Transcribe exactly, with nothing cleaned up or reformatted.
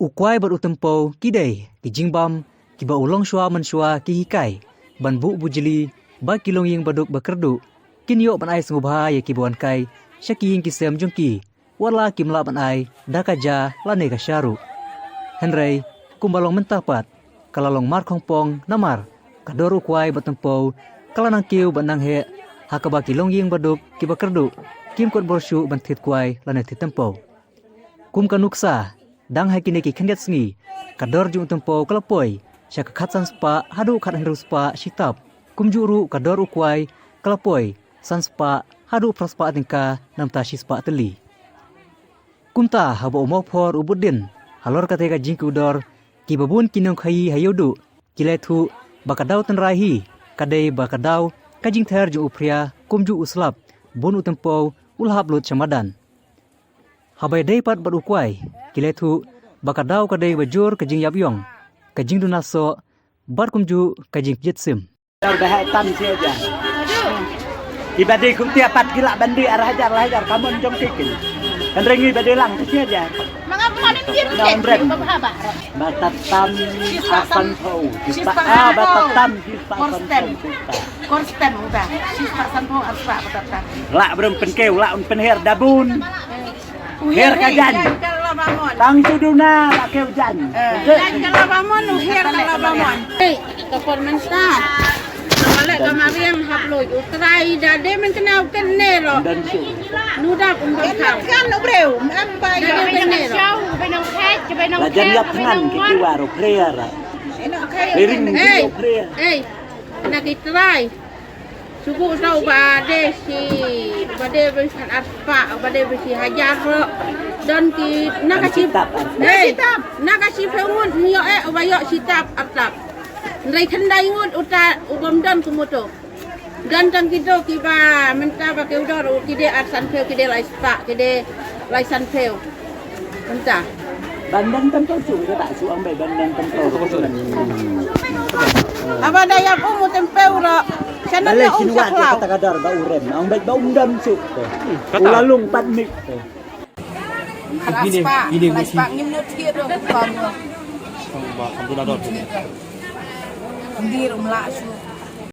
U kwai bad u tympew ki dei ki jingbam kiba u longshuwa mynshwa ki hikai ban buh bujli ba ki longïing baduk bakyrduh kin ïoh ban ai sngewbha ïa kiba wan kai sha ki ïing ki sem jong ki, wat la kim lah ban ai da ka ja lane ka sha ruh. Hynrei kumba long mynta pat ka la long markhongpong namar ka dor u kwai bad tympew ka la nang kiew bad nang heh, ha kaba ki longïing baduk kiba kyrduh kim kut bor shuh ban thied kwai lane thied tympew. Kum ka nuksa, dang ha kine ki khyndiat sngi ka dor jong u tympew ka la poi sha ka khatsan spah haduh khathynriew spah shi tap. Kumjuh ruh ka dor u kwai ka la poi san spah haduh phra spah tyngka namar shi spah tylli. Kumta haba u mawphor u bud dien halor kata ka jingkiew dor, kiba bun ki nongkhaii ha Ïewduh ki la ïathuh ba ka daw tynrai hi ka dei ba ka daw ka jingther jong u phria kumjuh u slap bun u tympew u la hap lut sha madan. Haba ïadei pat bad u kwai ki la ïathuh ba ka daw ka dei ba jur ka jingïap ïong, ka jingduna soh bad kumjuh ka jingpynjot sim. Dor ba heh tam shi hajar. Kiba dei kumta pat ki lah ban dei ar hajar, ar hajar, ka mon jong ki kin. Hynrei ngi ba dei lang shi hajar. Manga pun ni pir. Na pir, pir, pir, ba ba ba. Ba ta tam arphew. Shi spah, ah, ba ta tam shi spah. Korstem. Korstem uta. Shi spah sanphew ar spah ba ta tam. Lah brum pynkiew, lah un pynher da bun. Her ka jan. Tang shu duna la kiew jan. Jan ka la ba mon, u her ka la ba mon. Ei, ka por mynta. Ka mala ka mariang hap loi u trai da de men kena u kene lo. Nu da pun ba kan. Kan u breu, em ba ya. Da de kene lo. La jan ïap thngan ki ki war u prayer. Ring ki u prayer. Ei, na ki trai. Subuh sa uba de shi, uba de ba shi ar spah, uba de ba shi hajar ro. Don ki na ka shi, hei, na ka shiphew ngut ngi ïoh eh, uba ïoh shi tap ar tap. Hynrei khyndai ngut uta u bym don kumto. Don tang kito kiba mynta ba ki u dor u ki de ar sanphew, ki de lai spah, ki de lai sanphew. Mynta. Ban dang tang tu su, kita tak su ang bai ban dang tang tu. Aba da ïap um u tympew ro. Sana ïa um sha khlaw. Kata ka dor ba u rem, ang bai ba um dam su. Kata. U la lung pat mik. Gini, gini, gini. Spah ngim no thied ro. Ba kam tu da dor. Ndir um la su.